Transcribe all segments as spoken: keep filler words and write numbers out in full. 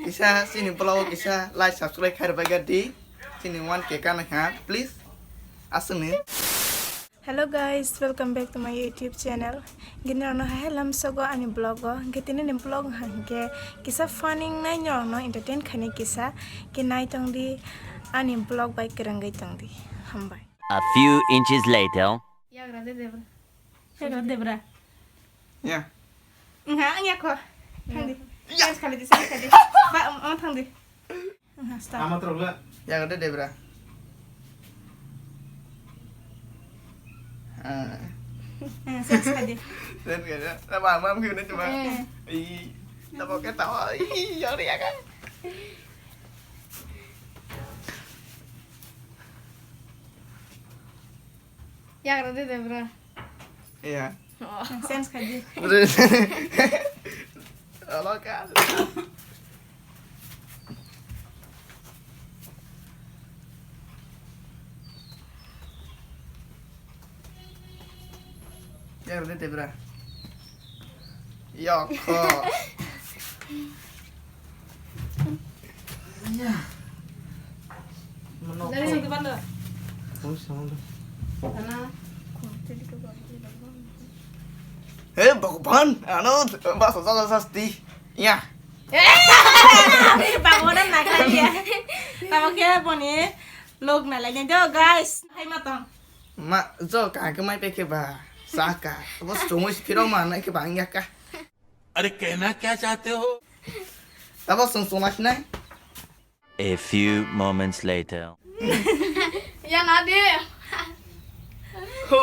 Kisa chini vlog o kisa like subscribe khai rwbai di. Chini one K kana ha, please. Aswkni. Hello guys, welcome back to my YouTube channel. Gini rano hai lam sogo ani vlog o. Gitini ni vlog hangke kisa funny nai nyorno entertain khani kisa ke nai tong di ani vlog bai kerengoi tong di. Hambai. A few inches later. Yagra de debra. Yagra debra. Ya. Nga, ang yakho. Thang di. Ya. Search khali di, search khali di. Ba, um, um, thang di. Nga, stop. Ama trok la. Yagra de debra. Ah. Eh, search khali di. Search khali di. Ba, ma, ma, ma, ma. Eh. Ih, tabo ke tabo. Ih, yagra ya kan. Yagra de debra. Iya. Oh. Search khali di. Olo ka. Yagra de debra. Yokho. Ya. Dari satu banda. Oh, sama. Sana. He Bhagwan, ano, basa sala sasti. Ya. Eh, Bhagwan na kaya. Tamo kya boni log na lagi do guys. Hai matang. Ma, jo ka ke mai pe ke ba. Saka. Bos chumui phiro ma na ke ba ang ya ka. अरे कहना क्या चाहते हो? Tabo sung sung mas nai. A few moments later. Yang ade. Ho.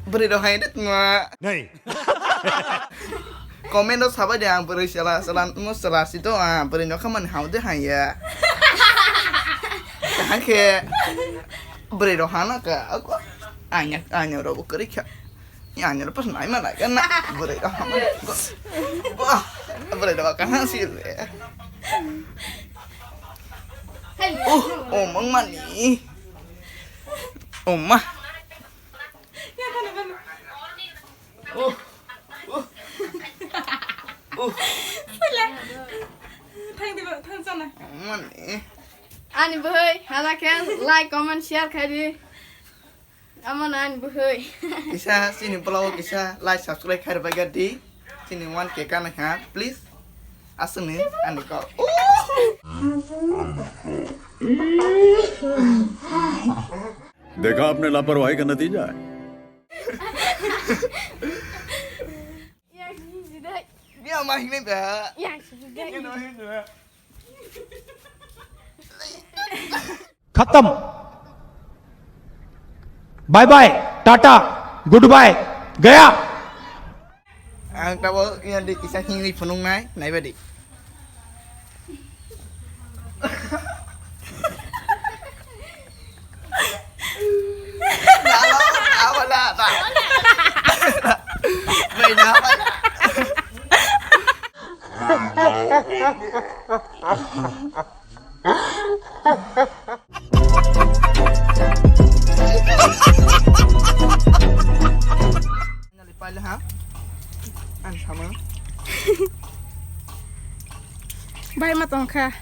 Beri do hai det ma. Nahi. Comment o sabai de ang beri sala sala mo sala si to, ah, beri no khaman hau de hai ya. Hake beri do hana ka ako. Anya anya ro bukari kha. Ya, nyala pas nai mana kan na. Beri dah. Wah, beri dah kan hasil ya. Oh, oh, mang mani. Oh, mah. Oh, oh, oh. Thang di, thang sana. Mani. Ani bhai, hala khe like, comment, share khai di. Amo nang bwhwi. Kisa chini vlog o kisa like subscribe khai rwbai di. Chini one K kana ha, please. Aswkni ani kok. देखा आपने लापरवाही का नतीजा है। Yang sini dai. Dia mah ini ba. Yang sini dai. Dia mah ini ba. खत्म। Bye bye, tata, goodbye, गया। Ang tabo yang di kisah hingri phunung nai, nai badi. Bai na bai. Pala ha? Ang sama. Bai ma tongkha.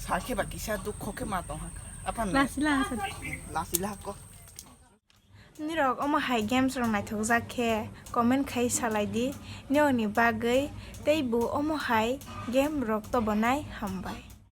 Sakhe ba kisa dukho khe ma tongha. Apa na? Lasila sa. Lasila ko. Nirok omo hai games rok naithokjak khe comment khai salai di, nirokni bagwi teibo omo hai game rok tobonai hambai.